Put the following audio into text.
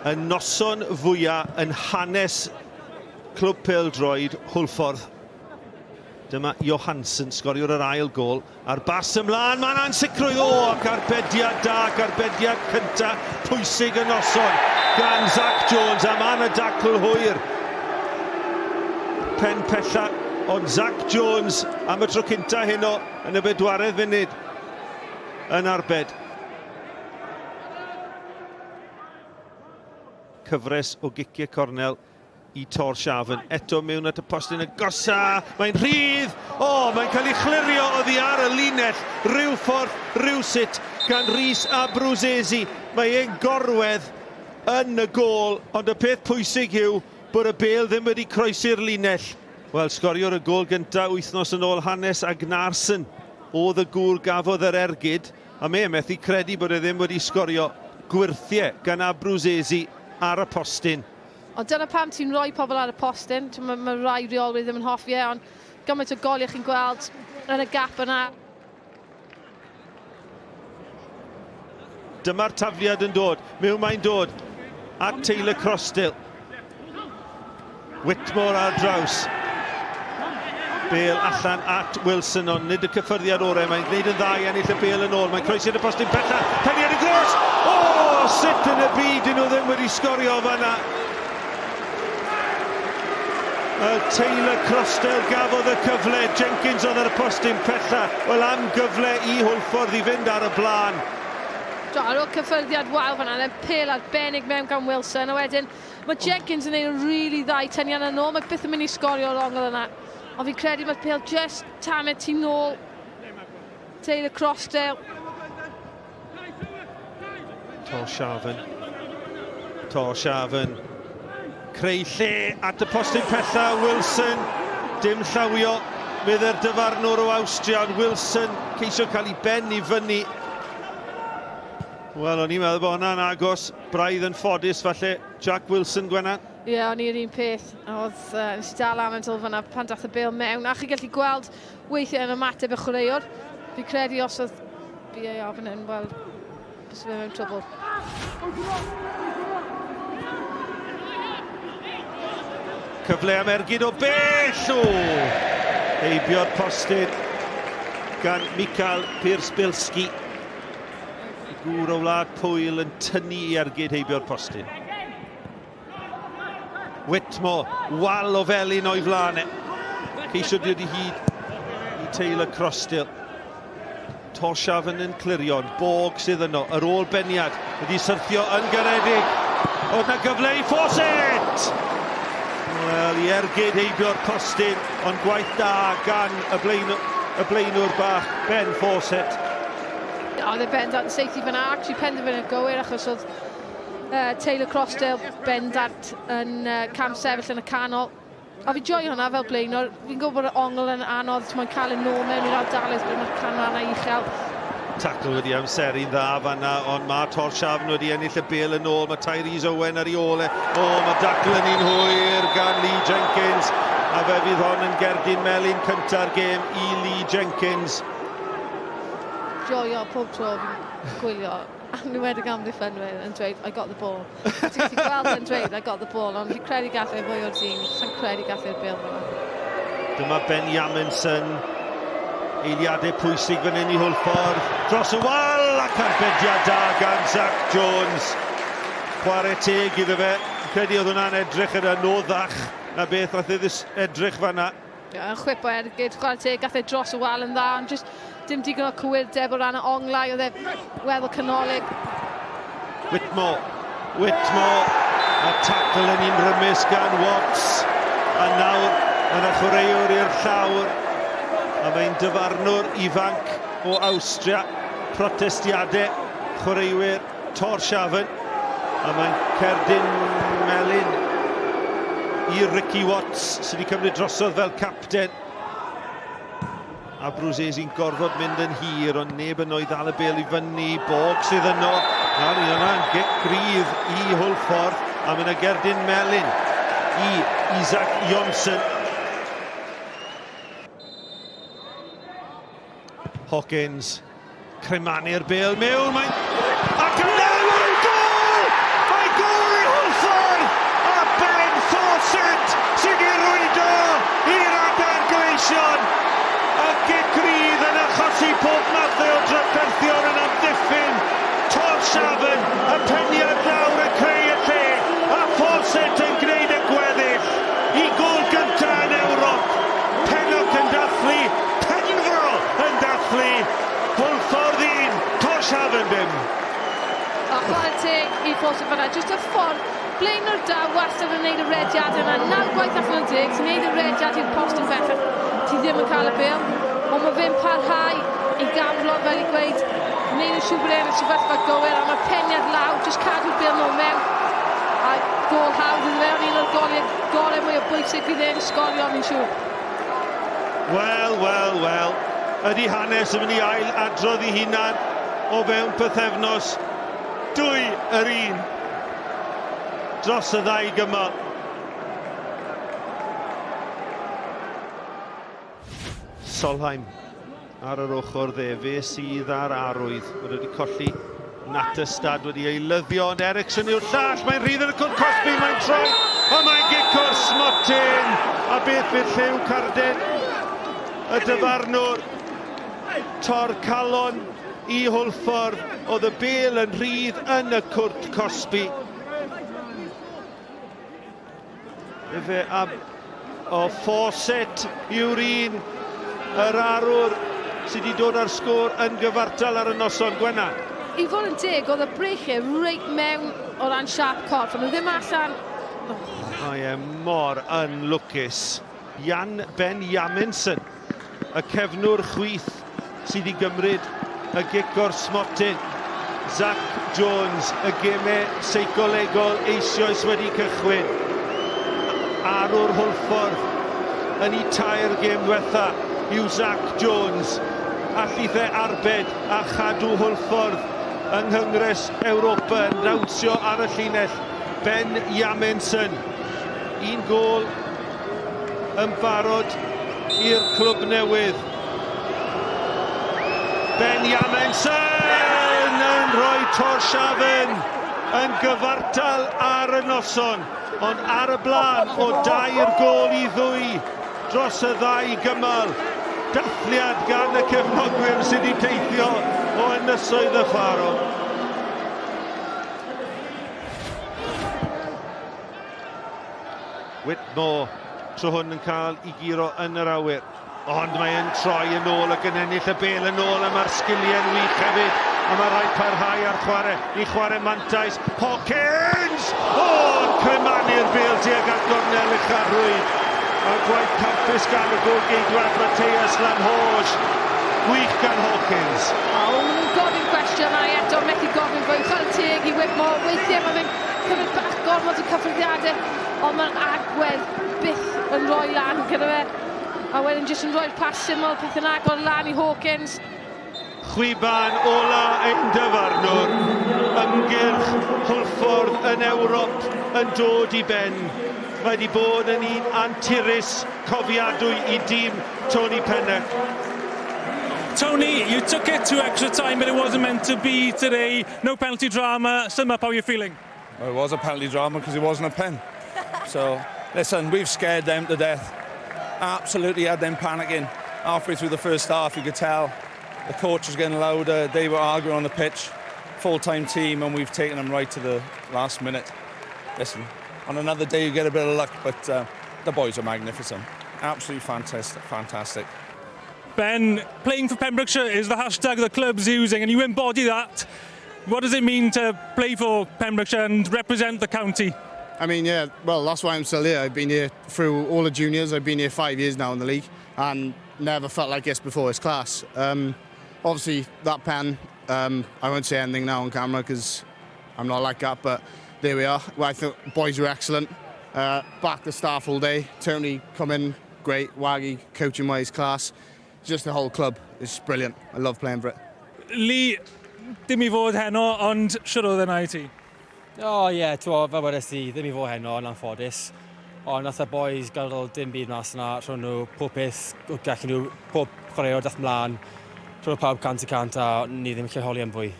Y noson fwyaf yn hanes Clwb Pêl-droed Hwlffordd. Dyma Johansson, sgoriwr yr ail gôl, a'r bas ymlaen, mae'n ansicrwydd, o, ac arbediad da, ac arbediad cynta pwysig y noson gan Zach Jones, a mae yna dacl hwyr. Pen pella, ond Zach Jones am y tro cynta heno yn y bedwaredd funud yn arbed. Cyfres o giciau cornel i Tórshavn. Eto mewn at y postyn agosa. Mae'n rhydd! O, mae'n cael ei chlirio oddi ar y linell rhyw ffordd, rhywsut, gan Rhys Abruzzese. Mae e'n gorwedd yn y gôl, ond y peth pwysig yw bod y bêl ddim wedi croesi'r linell. Wel, sgoriwr y gôl gyntaf wythnos yn ôl, Hannes Agnarsson, oedd y gŵr gafodd yr ergyd, a mae e methu credu bod e ddim wedi sgorio gwyrthiau gan Abruzzese ar y postyn. Ond dyna pam ti'n rhoi pobl ar y postyn. Mae ma rai reolwyr ddim yn hoffi e, ond gymaint o goliau chi'n gweld yn y gap yna. Dyma'r tafliad yn dod. Mewn mae'n dod at Taylor Crossdale. Whitmore ar draws. Bale allan at Wilson, ond nid y cyffyrddiad orau. Mae'n gwneud yn dda i ennill y bêl yn ôl. Mae'n croesi yn y postyn pella. Peniad y gros! O! Sut yn y byd dyn nhw ddim wedi sgorio fanna? Y Taylor Crossdale gafodd y cyfle. Jenkins oedd ar y postyn pella. Wel, am gyfle i Hwlffordd i fynd ar y blaen. Do, ar ôl cyffyrddiad wael fanna, then pêl arbennig mewn gan Wilson, a wedyn Mae Jenkins yn neud yn rili dda i tynnu hwnna nôl. Mae byth yn mynd i sgorio o'r ongl yna. Ond fi'n credu mae'r pêl just tamed tu nôl. Taylor Crossdale. Tórshavn. Tórshavn. Creu lle at y postyn pella. Wilson. Dim llawio. Medde'r dyfarnwr o Awstria. Ond Wilson ceisio cael ei ben i fyny. Wel, o'n i'n meddwl bod hwnna'n agos. Braidd yn ffodus falle, Jack Wilson, Gwennan? Ie, yeah, o'n i'r un peth. Oedd, nes i dal am yn fanna pan dath y bêl mewn. A chi'n gallu gweld weithiau yn ymateb y chwaraewr. Fi'n credu os oedd BAR fan hyn, wel, bys fe mewn trwbl. Cyfle am ergyd o bell! O! Heibio'r postyn gan Mikael Pierce-Bilski. Y gŵr o wlad Pwyl yn tynnu i ergyd heibio'r postyn. Whitmore, wal o felyn o'i flaen e. Ceisio dod i hyd i Taylor Crossdale. Tórshavn yn clirion, Borg sydd yno, yr ôl beniad wedi syrthio yn garedig. Oedd na gyfle i Fawcett! Wel, i ergyd heibio'r postyn, ond gwaith da gan y, blaen, y blaenwr bach, Ben Fawcett. Oedd e bendant yn saethu fyna, actually penderfyniad gywir achos oedd Taylor Crossdale bendant yn cam sefyll yn y canol. A fi'n joio hwnna fel blaenor, fi'n gwybod bod y ongl yn anodd, ti'n cael y nôl mewn i'r ardaloedd ble mae'r canrannau uchel. Tackle wedi amseru'n dda fanna, ond mae Tórshavn wedi ennill y bêl yn ôl. Mae Tyrese Owen ar ei ôl e. O, mae dacl yn un hwyr gan Lee Jenkins. A fe fydd hon yn gerdyn melyn cynta'r gêm i Lee Jenkins. Joio pob tro fi'n gwylio, yn enwedig amddiffynwyr yn dweud I got the ball. Ti'n gallu gweld e'n dweud I got the ball, ond fi'n credu gath e fwy o'r dyn, sa'n credu gath e'r bêl fan'na. Dyma Ben Jamieson. Eiliadau pwysig fan hyn i Hwlffordd. Dros y wal ac arbediad da gan Zach Jones. Chwarae teg iddo fe. Credu oedd hwnna'n edrych yn anoddach na beth nath e edrych fan'na. Yn chwip o ergyd, chwarae teg, gath e dros y wal yn dda, ond jyst dim digon o cywirdeb o ran y onglau, oedd e weddol canolig. Whitmore, Whitmore, a tackle yn un rymus gan Watts, a nawr mae yna chwaraewr i'r llawr, a mae'n dyfarnwr ifanc o Awstria, protestiadau chwaraewyr Tórshavn, a mae'n cerdyn melyn i Ricky Watts sydd wedi cymryd drosodd fel capten. A Bruzzesi'n gorfod mynd yn hir, ond neb yno i ddal y bêl i fyny. Borg sydd yno. Nawr i yna'n gic gryf i Hwlffordd, a mae yna gerdyn melyn i Isaac Johnson. Hawkins, cremanu'r bêl mewn, mae'n... Ac yn newid gôl! Mae gôl i Fawcett fan'na, jyst y ffordd blaenwr da wastad yn neud y rediad yna, naw gwaith allan o deg, ti'n neud y rediad i'r post yn bellach, ti ddim yn cael y bêl, ond mae fe'n parhau i gamblo fel i gweud, wneud yn siŵr bod e yn y sefyllfa gywir, a mae'r peniad lawr, jyst cadw'r bêl nôl mewn, a gôl hawdd iddo fe, ond un o'r goliau, golau mwy o bwysig fydd e'n sgorio, fi'n siŵr. Wel, wel, wel, ydy hanes yn mynd i ail adrodd i hunan o fewn pythefnos? 2 yr 1 dros y ddau gymal. Solheim ar yr ochr dde, fe sydd ar arwydd. Mae wedi colli Nattestad wedi ei lyddio, ond Ericsson yw'r llall, mae'n rhydd yn y cwrt cosbi, mae'n troi, a mae'n gico'r smotyn, a beth fydd lliw carden y dyfarnwr? Tor calon i Hwlffordd, oedd y bêl yn rhydd yn y cwrt cosbi. Efe am o Fawcett yw'r un, yr arwr sydd wedi dod â'r sgôr yn gyfartal ar y noson. Gwenna. I fod yn deg, oedd y breichiau reit mewn o ran siâp corff, ond nhw ddim allan. Oh. Mae e mor anlwcus. Jan Ben Jaminson, y cefnwr chwith sydd i gymryd y gic o'r smotyn. Zach Jones, y gemau seicolegol eisoes wedi cychwyn. Arwr Hwlffordd yn ei tair gêm ddiwetha yw Zach Jones. Allith e arbed a chadw Hwlffordd yng Nghyngres Ewropa yn dawnsio ar y llinell. Ben Jaminson, un gôl yn barod i'r clwb newydd. Ben Jaminson yn rhoi Tórshavn yn gyfartal ar y noson, ond ar y blaen o 3 gôl i 2 dros y ddau gymal. Dathliad gan y cefnogwyr sydd wedi teithio o Ynysoedd y Ffaro. Whitmore, tro hwn yn cael ei guro yn yr awyr. Ond mae'n troi yn ôl ac yn ennill y bêl yn ôl a mae'r sgiliau'n wych hefyd. A mae rhaid parhau ar chwarae i chwarae mantais. Hawkins! O, yn cremanu'r bêl tuag at gornel ucha'r rwyd. A gwaith campus gan y gôl-geidwad Mateus Lanhorge. Gwych gan Hawkins. O, maen nhw'n gofyn cwestiynau eto, methu gofyn fwy. Chwarae teg i Whitmore. Weithiau mae fe'n cymryd bach gormod o cyffyrddiadau, ond mae'r agwedd byth yn rhoi lan gyda fe. A wedyn jyst yn rhoi'r pas syml, pethau'n agor lan i Hawkins. Chwiban ola ein dyfarnwr. Ymgyrch Hwlffordd yn Ewrop yn dod i ben. Mae wedi bod yn un anturus cofiadwy i dîm Tony Pennock. Tony, you took it to extra time, but it wasn't meant to be today. No penalty drama. Sum up how you're feeling. Well, it was a penalty drama because it wasn't a pen. So, listen, we've scared them to death. Absolutely had them panicking. Halfway through the first half, you could tell the coach was getting louder. They were arguing on the pitch. Full-time team, and we've taken them right to the last minute. Listen, on another day you get a bit of luck, but the boys are magnificent. Absolutely fantastic, fantastic. Ben, playing for Pembrokeshire is the hashtag the club's using, and you embody that. What does it mean to play for Pembrokeshire and represent the county? I mean, yeah, well, that's why I'm still here. I've been here through all the juniors. I've been here 5 years now in the league and never felt like this before. It's class. Obviously, that pen, I won't say anything now on camera because I'm not like that, but there we are. Well, I think boys were excellent. Back the staff all day. Tony come in, great. Waggy, coaching wise, class. Just the whole club is brilliant. I love playing for it. Lee, dim i fod heno, ond siwr oedd yna i ti? O oh, ie, yeah, fel wedes i, ddim i fod heno yn anffodus. Ond nath y boys gadael dim byd mas yna, rhwng nhw pob peth, gallu nhw, pob chwaraewr dath mlaen, rhwng pawb 100% a ni ddim lle holi am fwy.